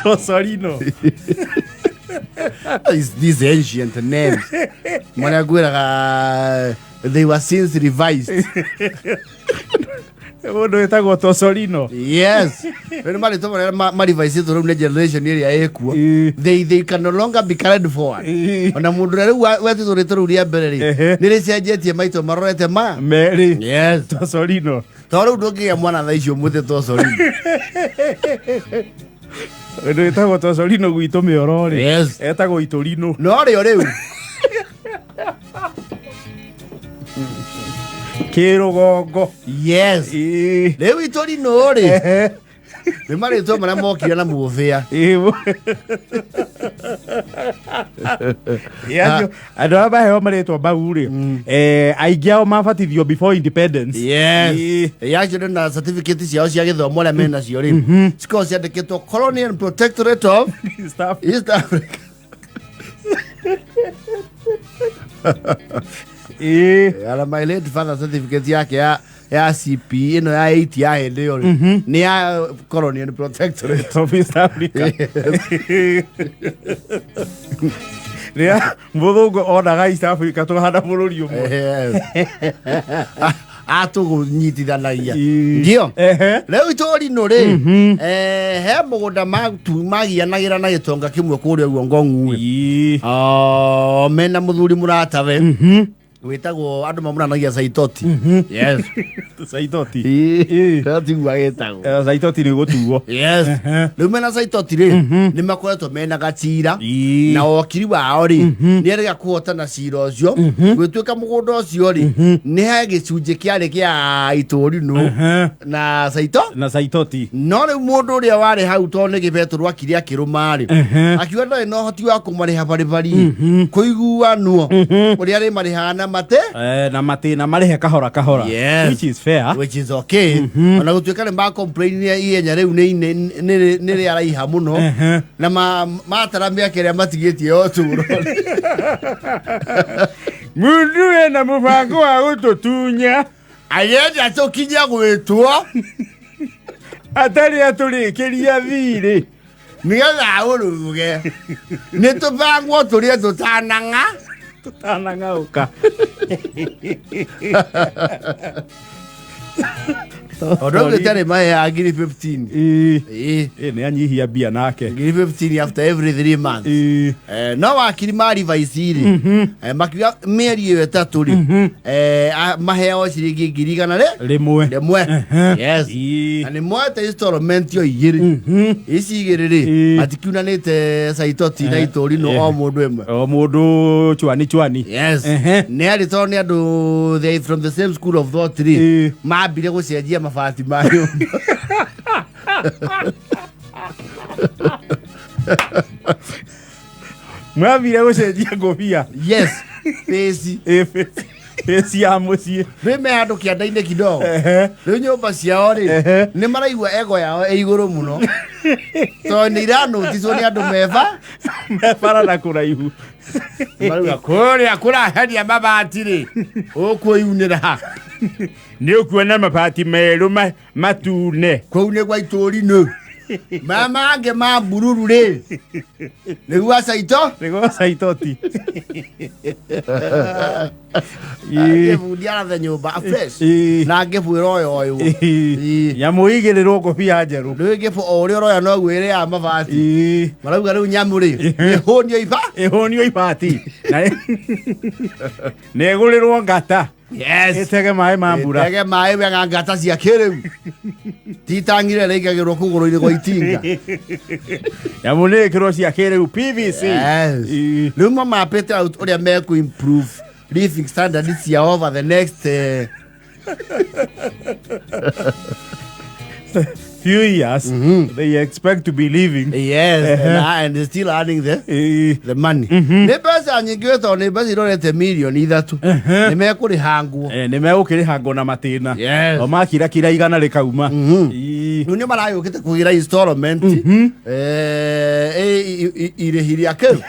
Tosorino. These ancient names marĩa ngwĩraga, they were since revised. Mũndũ wĩtagwo Tosorino. Yes, rĩu marĩtwa marĩa marivicĩtwo rĩu nĩ generation ĩrĩa ĩkuo, they can no longer be carried forward. Ona mũndũ ũrĩa rĩu wetĩtwo rĩtwa rĩu rĩa mbere rĩ, nĩ rĩcenjetie maito marorete ma Merĩ. Yes. Tosorino. Tondũ rĩu ndũngĩgĩa mwana thaa icio mũthĩ Tosorino. Mũndũ wĩtagwo Tosorino gwitũ mĩoro rĩ, etagwo Itũrinũ. No rĩo rĩu. Kĩrũgongo. Yes. Rĩu Itũrinũ rĩ, nĩ marĩtwa marĩa mokire na mũbĩa. Ĩ, acio andũ arĩa maheo marĩtwa mau rĩ, aingĩ ao mabatithio before independence. Yes. Ĩ, acio na certificate ciao cia gĩthomo ũrĩa menacio rĩ, cikoragwo ciandĩkĩtwo Colony and Protectorate of East Africa. East Africa. Ara my late father, certificate yake ya CP ĩno ya 8 ya hĩndĩ ĩyo rĩ, nĩ ya Colony and Protectorate of East Africa. Rĩrĩa mũthũngũ onaga East Africa tũhana bũrũri ũmwe. Yes. Atũgũnyitithanagia ndio. Rĩu itũrinũ rĩ, he mũgũnda magianagĩra na gĩtonga kĩmwe kũrĩa ũguo Ngong'u. Oh, mena mũthuri mũratawe wĩtagwo, andũ mamũranagia Saitoti. Yes. Saitoti. Tiguo agĩtagwo. Saitoti nĩ gũtuo. Yes. Rĩu mena Saitoti rĩ, nĩ makoretwo mena gacira na wakiri wao rĩ, nĩ erega kũhotana cira ũcio. Gwĩtuĩka mũgũnda ũcio rĩ, nĩ he gĩcunjĩ kĩarĩ kĩa itũrinũ na Saito na Saitoti. No rĩu mũndũ ũrĩa warĩ hau, tondũ nĩ gĩbetũrũ akire akĩrũma rĩ, akiuga ndarĩ na ũhoti wa kũmarĩha baribari, kũiguanwo ũrĩa arĩ marĩhaga na mate. Na matĩna marĩhe kahora kahora. Yes. Which is fair. Which is okay, ona gũtuĩka nĩ ma ihenya rĩu nĩ rĩaraiha mũno na matara mĩaka ĩrĩa matigĩtie ya ũtũũro. Mundu ena mũbango wa gũtũtunya. Agenda tũkinye gwĩtwo atarĩ atũrĩkĩria thirĩ. Nĩgetha ũruge nĩ tũbangwo tũrĩe tũtanang'a. Tũtanang'aũka. Tondũ ũngĩ tarĩ maheaga ngiri 15. Ĩĩ. Nĩ anyihia mbia nake. Ngiri 15 after every 3 months. No wakiri marivaisi rĩ, makiuga mĩeri ĩyo 3 rĩ, maheagwo ciringi ngiri igana rĩ rĩmwe. Rĩmwe, yes. Na nĩ moete installment o igĩrĩ, ici igĩrĩ rĩ, matikiunanĩte Saitoti na itũrinũ, o mũndũ ĩmwe. O mũndũ chwani chwani. Yes. Nĩ arĩ tondũ nĩ andũ, they from the same school of thought rĩ, mambire gũcenjia mabati ma nyũmba. Mwambire gũcenjia ngũbia. Yes, bĩci. Ĩ, bĩci ya mũciĩ. Rĩ me handũ kĩanda-inĩ kidogo. Rĩu nyũmba ciao rĩ, nĩ maraigua ego yao ĩ igũrũ mũno tondũ nĩ iranũticwo nĩ andũ meba mebara na kũraihu. Marauga kũrĩa kũraheria mabati rĩ, ũkũyunĩra. Nĩ ũkuona mabati merũ matune. Kũu nĩ gwa itũrinũ, maya mangĩ ma mbururu rĩ, nĩ gwa Saito. Nĩ gwa Saitoti. Ngĩbundi arathe nyũmba fresh na ngĩbwĩra ũyũ ũyũ. Nyamũ igĩrĩrwo ngũbia njerũ. Rĩu ngĩbũ o ũrĩa ũroya noguo ĩrĩ ya mabati. Marauga rĩu nyamũ rĩ, ĩhũnio iba. Ĩhũnio ibati na ĩgũrĩrwo ngata. Yes. Ĩtege maĩ ma mbura. Ĩtege maĩ wega, ngata cia kĩrĩu, ti tangire rĩigagĩrwo kũgũrũ-inĩ gwa itinga. Nyamũ nĩ ĩkĩrwo cia kĩrĩu, PVC. Yes. Rĩu mamapĩte out ũrĩa mekũ improve living standard ciao over the next few years they expect to be living. Yes, and still earning the money. Nĩ mbeca nyingĩ tondũ nĩ mbeca irorete mirioni 3 nĩ mekũrĩha nguo. Nĩ megũkĩrĩha ngo na matĩna. Yes. O makirakira igana rĩkauma. Rĩu nĩ maragĩũkĩte kũgĩra installment, irĩhi rĩa kĩu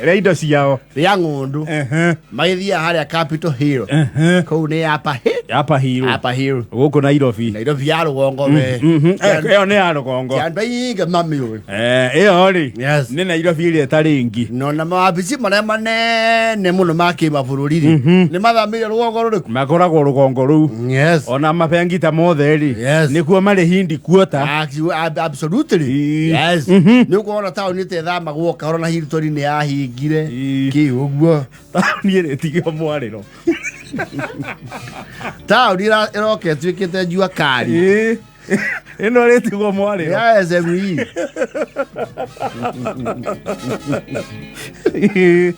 rĩa indo ciao. Rĩa ng'ũndũ magĩthiaga harĩa Capitol Hill, kũu nĩ Upper Hill. Upper Hill. Upper Hill. Gũkũ Nairobi. Nairobi ya rũgongo. We. Ĩyo nĩ ya rũgongo. Andũ aingĩ mamĩũĩ. Ĩyo rĩ, Yes. nĩ Nairobi ĩrĩa ĩtarĩ ĩngĩ. No na mawabici marĩa manene mũno ma kĩmabũrũri rĩ, nĩ mathamĩire rũgongo rũrĩkũ? Makoragwo rũgongo rũu. Yes. Ona mabengi ta mothe rĩ, Yes. nĩkuo marĩ hindi kuota. Absolutely. Ii. Yes. Nĩ ũkuona taũni ta ĩthamagwo kahora na Hilton nĩ yahingire. Ii. Kĩ ũguo. Taũni ĩrĩ tigio mwarĩro. Taũni ĩroka ĩtuĩkĩte jua kari. Ĩĩ. Ĩno ĩrĩtigwo mwarĩro. Ya SME. Ĩĩ.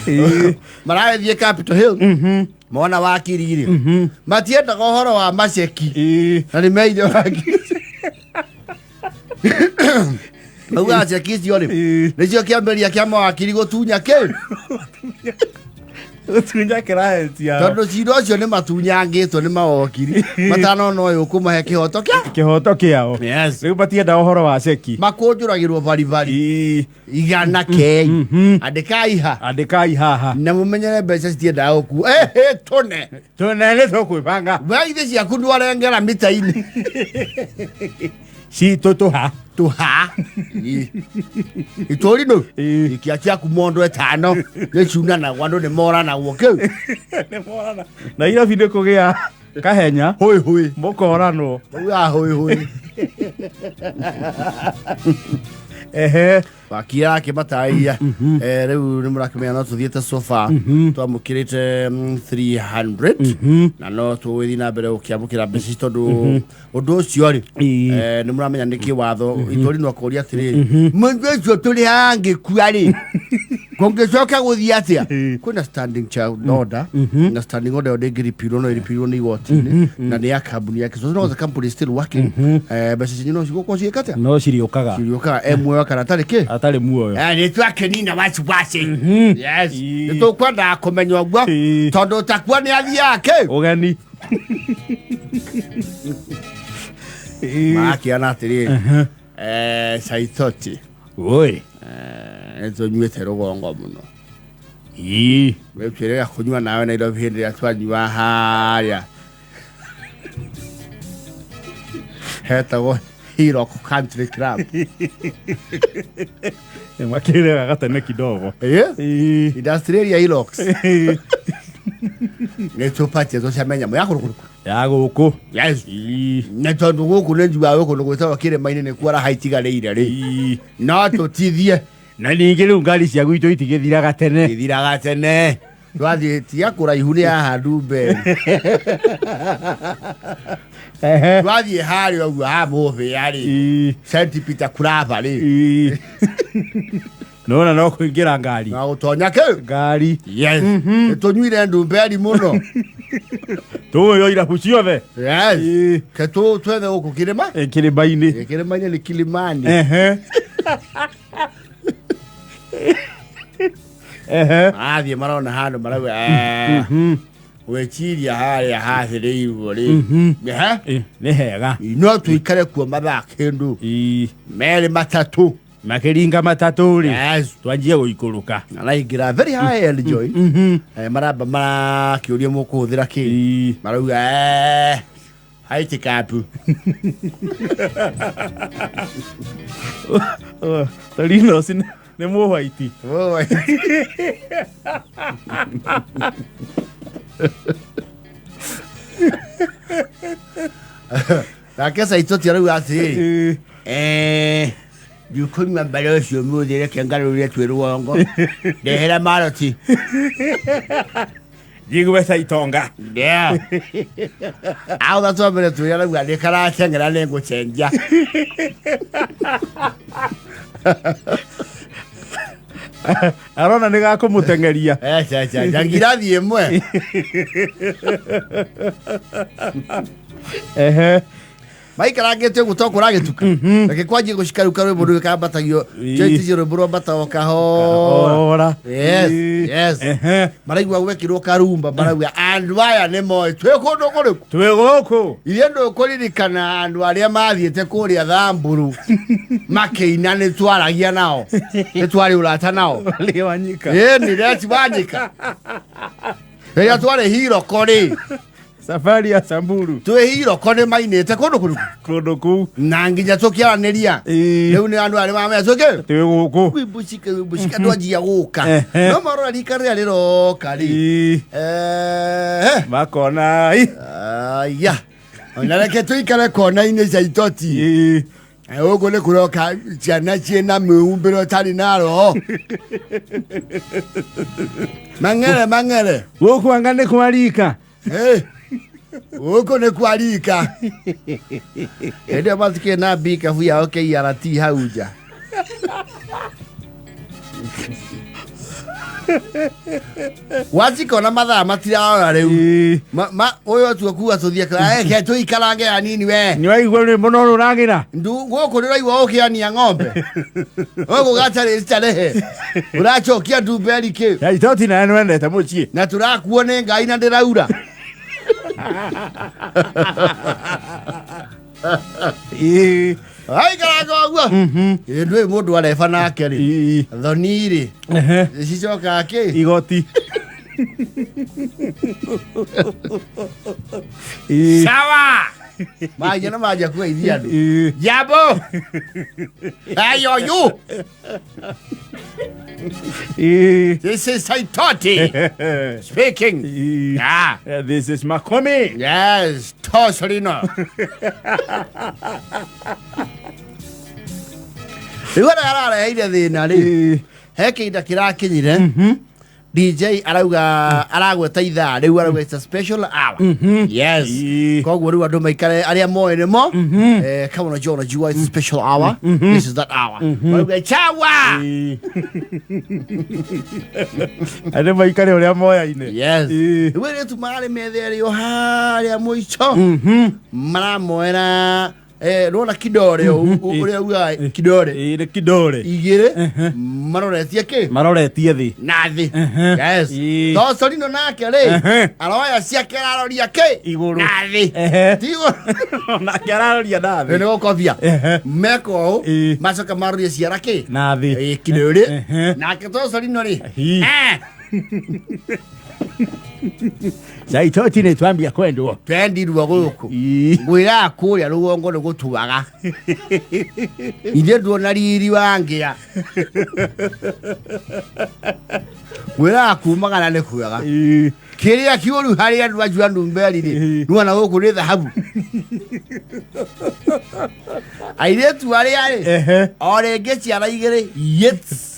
Ĩĩ. Maragĩthiĩ Capitol Hill. Mona wakiri rĩ. Matiendaga ũhoro wa maceki. Ĩĩ. Na nĩ meire wakiri. Maugaga ceki icio rĩ, Ĩĩ. nĩcio kĩambĩrĩria kĩa mawakiri gũtunya kĩ? Gũtunya client yao. Tondũ cira ũcio nĩ matunyangĩtwo nĩ mawokiri matanona ũyũ ũkũmahe kĩhoto kĩa Kĩhoto kĩao. Yes. Rĩu matienda ũhoro wa ceki. Makũnjũragĩrwo baribari. Ĩĩ. Igana kei andĩkai ha. Andĩkai haha. Na mũmenyere mbeca citiendaga gũkua ĩhĩ tũne. Tũne nĩ tũkwĩbanga. Wegithĩ ciaku ndwarengera mita-inĩ. Citũ tũha. Tũha. Itũri nũ. Ĩĩ. Ikia ciaku mondo ĩtano nĩ ciunanagwo andũ nĩ moranagwo kĩu. Nĩ morana. Nairobi nĩ kũgĩa kahenya. Hũĩ hũĩ. Mũkoranwo. Maugaga hũĩ hũĩ. Ehe. Wakia akĩmatarĩria rĩu nĩ mũrakĩmenya no tũthiĩte sofa twamũkĩrĩte 300 na no tũgũgĩthiĩ na mbere gũkĩamũkĩra mbeca ici tondũ ũndũ ũcio rĩ, nĩ mũramenya nĩkĩ watho itũri no akũria atĩrĩrĩ, mũndũ ũcio tũrĩ angĩkua rĩ, kũngĩcoka gũthiĩ atĩa? Kwĩna standing child order, na standing order ĩyo ndĩngĩripirwo, no ĩripirwo nĩ igoti-inĩ na nĩ ya kambuni yake. So as long as the company is still working, mbeca cianyu no cigũkorwo ciĩka atĩa? No cirĩũkaga. Ciriũkaga e muoyo kana atarĩ kĩ. Atarĩ muoyo. Nĩ twakĩnina wasiwasi. Yes. Ii. Nĩ tũkwendaga kũmenya ũguo Ii. tondũ ũtakua nĩ athiaga kĩ. Ũgeni. Ĩĩ. Marakĩona atĩrĩrĩ, Saitoti, Oi. nĩ tũnyuĩte rũgongo mũno. Ĩĩ. Wĩkĩrĩga kũnyua nawe Nairobi hĩndĩ ĩrĩa twanyua harĩa hetagwo Hirok Country Club. Makĩrega gatene kidogo. Ĩĩ. Ĩĩ. Industrial area Hiroks. Ĩĩ. Nĩ tũbatie tũcame nyamũ ya kũrũkũrũkũ. Ya gũkũ. Yes. Ĩĩ. Na tondũ gũkũ nĩ njugaga gũkũ nĩ gwĩtagwo kĩrĩma-inĩ nĩ kuo raha itigarĩire rĩ. Ĩĩ. No tũtithie. Na ningĩ rĩu ngari cia gwitũ itigĩthiraga tene. Ithiraga tene. Twathiĩ tiga kũraihu nĩ haha Ndumberi. Ehe. Twathiĩ harĩa ũguo ha Mũhĩa rĩ. Ĩĩ. St Peter Claver rĩ. Ĩĩ. Nona no kũingĩra ngari. Na gũtonya kĩ? Ngari. Yes. Nĩ tũnyuire Ndumberi mũno. Tũũĩ irabu ciothe. Yes. Ĩĩ. Ke twethe gũkũ kĩrĩma? Ĩ, kĩrĩma-inĩ. Ĩ, kĩrĩma-inĩ nĩ Kilimani. Ehe. Ehe. Marathiĩ marona handũ marauga gwĩciria harĩa hacĩrĩirwo rĩ. Ehe. Ĩ, nĩ hega. No tũikare kuo mathaa kĩndũ Ĩĩ. merĩ matatũ. Makĩringa matatũ rĩ. Yes. Twanjie gũikũrũka. Araingĩra very high end joint. Maramba marakĩũria mũkũhũthĩra kĩ. Ĩĩ. Marauga haiti kapu. Torinos nĩ mũhwaiti. Oi. Nake Saitoti arauga atĩrĩrĩ, Ĩĩ. Ndikũnyua mbere ũcio ũmũthĩ, reke ngarũrĩre twĩ rũgongo ndehera maroti. Njigue Saitonga. Yeah. Autha twambere twĩre arauga nĩ karateng'era nĩ ngũcenjia. Arona nĩ gakũmũteng'eria. Aca ngirathi ĩmwe. Ehe. Maikarangĩte ũguo to kũragĩtuka reke kwanjie gũcikaruka rwĩmbo rũu kambatagio. Ii. Joint icio rwĩmbo rwambatagwo kahora. Ora. Yes, Ĩĩ. yes. Ehe. Maraigua gwekĩrwo karumba marauga andũ aya nĩ moĩ twĩ kũndũ kũrĩkũ. Twĩ gũkũ. Ithuĩ ndũkũririkana andũ arĩa mathiĩte kũrĩa Thamburu makĩina nĩ twaragia nao, nĩ twarĩ ũrata nao. Rĩ Wanyika. Ĩni reci Wanyika rĩrĩa twarĩ Hiroko rĩ. Safari ya Samburu. Twĩ hiroko nĩ mainĩte kũndũ kũrĩkũ? Kũndũ kũu. Na nginya tũkĩaranĩria. Rĩu nĩ andũ arĩa mamenya tũkĩ Twĩ gũkũ. wimbucike wimbucike andũ anjia gũka. No marora rika rĩrĩa rĩroka rĩ. Makona. Aya. Ona reke tũikare kona-inĩ cia itoti. Ũguo nĩ kũroka ciana ciĩna mĩhumbĩro ĩtarĩ na roho. Mang'ere mang'ere. Gũkũ anga nĩ kwarika. Gũkũ nĩ kwarika. Hĩndĩ ĩyo matikĩrĩ na mbikabu yao KRT hau nja. Wacikona mathaa matirarora rĩu. Ũyũ atua kuga tũthiĩ reke tũikarange hanini we. Nĩ waigua rwĩmbo no rũragĩra? Gũkũ ndĩraigua ũkĩania ng'ombe. Gũkũ gatarĩ starehe. Ũracokia ndumberi kĩ? Ya itoti nawe nĩwendete mũciĩ. Na tũrakuo nĩ Ngai na ndĩraura. Aikaranga ũguo. Ĩ ndũĩ mũndũ areba nake rĩ. Thoni rĩ. Cicokaga kĩ? Igoti. Sawa. Maja na maja kugeithia andũ. Jambo. How are you? This is Saitoti speaking. Yeah. This is Makomi. Yes, Tosolino. Rĩu arĩa arareheire thĩna rĩ, he kĩhinda kĩrakinyire DJ arauga aragweta ithaa rĩu arauga it's a special hour. Yes. Koguo rĩu andũ maikare arĩa moĩ nĩmo kama unajua unajua it's a special hour. This is that hour. Marauga chawa. Andũ maikare ũrĩa moyaine. Yes. Rĩu airĩtu mararĩ metha ĩrĩ o harĩa mũico maramoera rwona kidore ũrĩa ugaga kidore. Nĩ kidore. Igĩrĩ maroretie kĩ? Maroretie thĩ. Na thĩ. Yes. Tocorino nake rĩ aroya ciake araroria kĩ? Igũrũ. Na thĩ. Ti igũrũ. Nake araroria na thĩ. Nĩ gũkobia. Meka ũũ macoka marorie ciara kĩ? Na thĩ. Kidore. Nake Tocorino rĩ. Saitoti nĩ twambia kwendwo. Twendirwo gũkũ. Ngwĩraga kũrĩa rũgongo nĩ gũtuaga. Ithuĩ nduona riri wa ngĩa. Ngwĩraga kumagara nĩ kwega. Kĩrĩa kĩũru harĩ andũ acio a Ndumberi rĩ, nĩwona gũkũ nĩ thahabu. Airĩtu arĩa rĩ, o rĩngĩ ciara igĩrĩ, yets.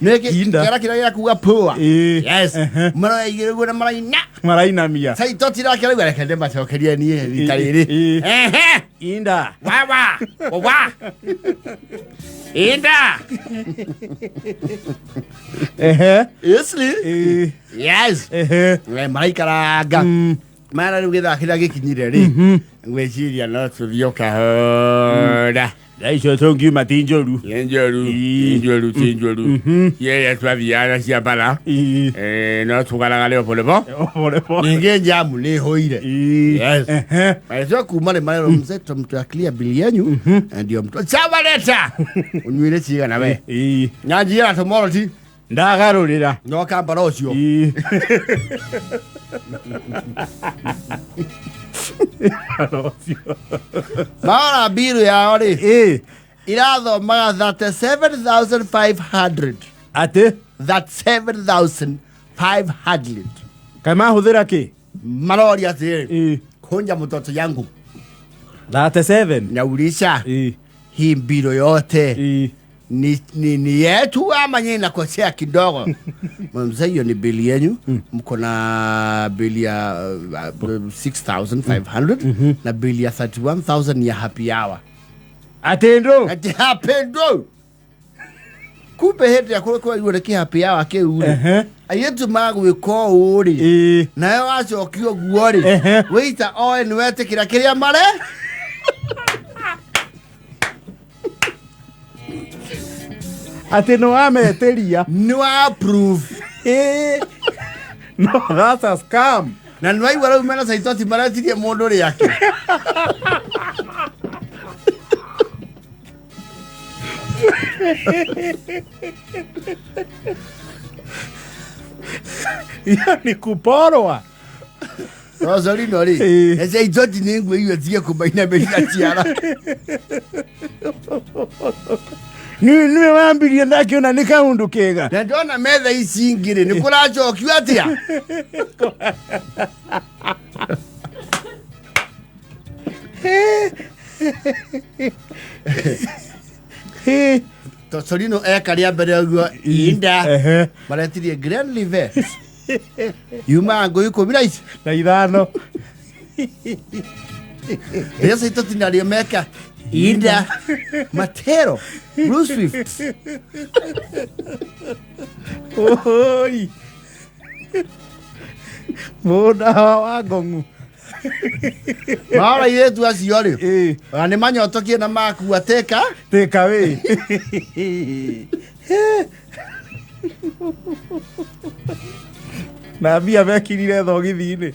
Kĩara kĩrĩa gĩa kuga poa. Yes. Maroya igĩrĩ guo na maraina. Marainamia. Saitoti nake rĩu reke ndĩmacokerie niĩ rita rĩrĩ. Inda. Wawa. Wawa. Inda. Isli. Yes. Maraikaranga. Mara rĩu gĩthaa kĩrĩa gĩkinyire rĩ, ngwĩciria no tũthiĩ o kahora. Thaa icio tũngiuma ti njũru. Ti njũru, ti njũru, ti njũru. Cia twathiaga na cia bara. No tũgaragare o pole pole. Ningĩ njamu nĩ ĩhũire. Yes. Maretwo kuma nĩ marerwo mzee tũmtũakilia bili yenyu ndio mtu. Sawa leta. Ũnyuire cigana we? Nyanjia tomorrow ti. Ndagarũrĩra. No kambara ũcio. Marora mbiru yao rĩ irathomaga 37,500. Atĩ? 37,500. Kaĩ mahũthĩra kĩ? Maroria atĩrĩrĩ, kunja mtoto yangu 37. Naulisha hii mbiro yote ni yetu ama nyinyi nakosea kidogo? Mzee, hiyo ni bili yenyu. Mko na bili ya 6,500 na bili ya 31,000 ya happy hour. Atendo. Ati happy Kumbe hĩndĩ ĩrĩa kũrĩ nĩ happy hour kĩu rĩ, airĩtu magwĩka ũũ rĩ, nawe wacokia ũguo rĩ, wĩita oe nĩ wetĩkĩra kĩrĩa mare. Ati no ametĩria. Nĩ wa approve. No, that's a scam. Na nĩ waigua rĩu mena Saitoti maretirie mũndũ rĩake. Hiyo ni kuporwa. Rosolino rĩ, Ĩĩ. ece itoti nĩ nguo iwe tige kũmainamĩrĩra ciara. Niwe wambirie ndakiona nĩ kaũndũ kega. Na ndona metha ici ingĩ rĩ, nĩ kũracokio atĩa? Tosolino eka rĩa mbere ũguo inda. Ehe. Maretirie Grand Livet. Yumaga ngũ 15. Na ithano. Rĩo itoti narĩo meka inda. Matero. Blue Swift. Oi. Mũgũnda wa ngong'u. Maora airĩtu acio rĩ. Ĩĩ. Ona nĩ manyotokie na makua teka. Take away. Na mbia mekirire thogithi-inĩ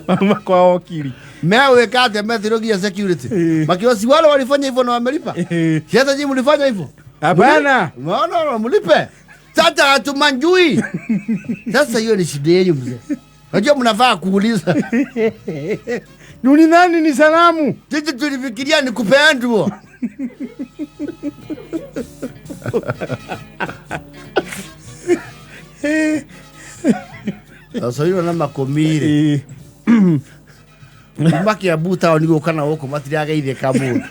mauma kwa okiri. Mewĩka atĩa methĩrũgia security. Ĩĩ. Makiwa si wale walifanya hivyo na wamelipa. Ĩĩ. Si hata nyinyi mlifanya hivyo. Hapana. No, no, no, mlipe. Sasa hatumanjui. Sasa hiyo ni shida yenu mzee. Unajua mnafaa kuuliza. Nulidhani ni salamu. Sisi tulifikiria ni kupendwa. Sasa hiyo na makomire. Ĩĩ. Kuma Kiambu taũni gũka na gũkũ matirageithĩka mũndũ.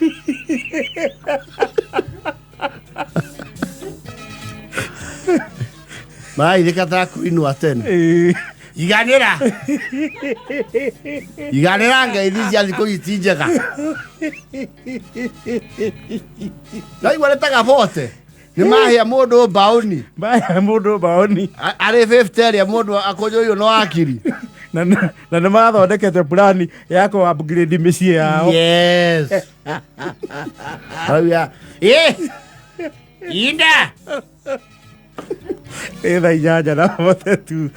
Marageithĩka ta kũinwa tene. Ĩĩ. Iganĩra. Iganĩra ngeithi cia thikũ ici ti njega. Ndaigua nĩ ta gabote. Nĩ mahĩa mũndũ mbaũni. Mbaya mũndũ mbaũni. Arĩ 50 ĩrĩa mũndũ akũnjũirwo no akiri. Na na nĩ mathondekete plani ya kũ upgrade mĩciĩ yao. Yes. Hau ya. Eh. Inda. Ĩ thaa 8 na bote tu.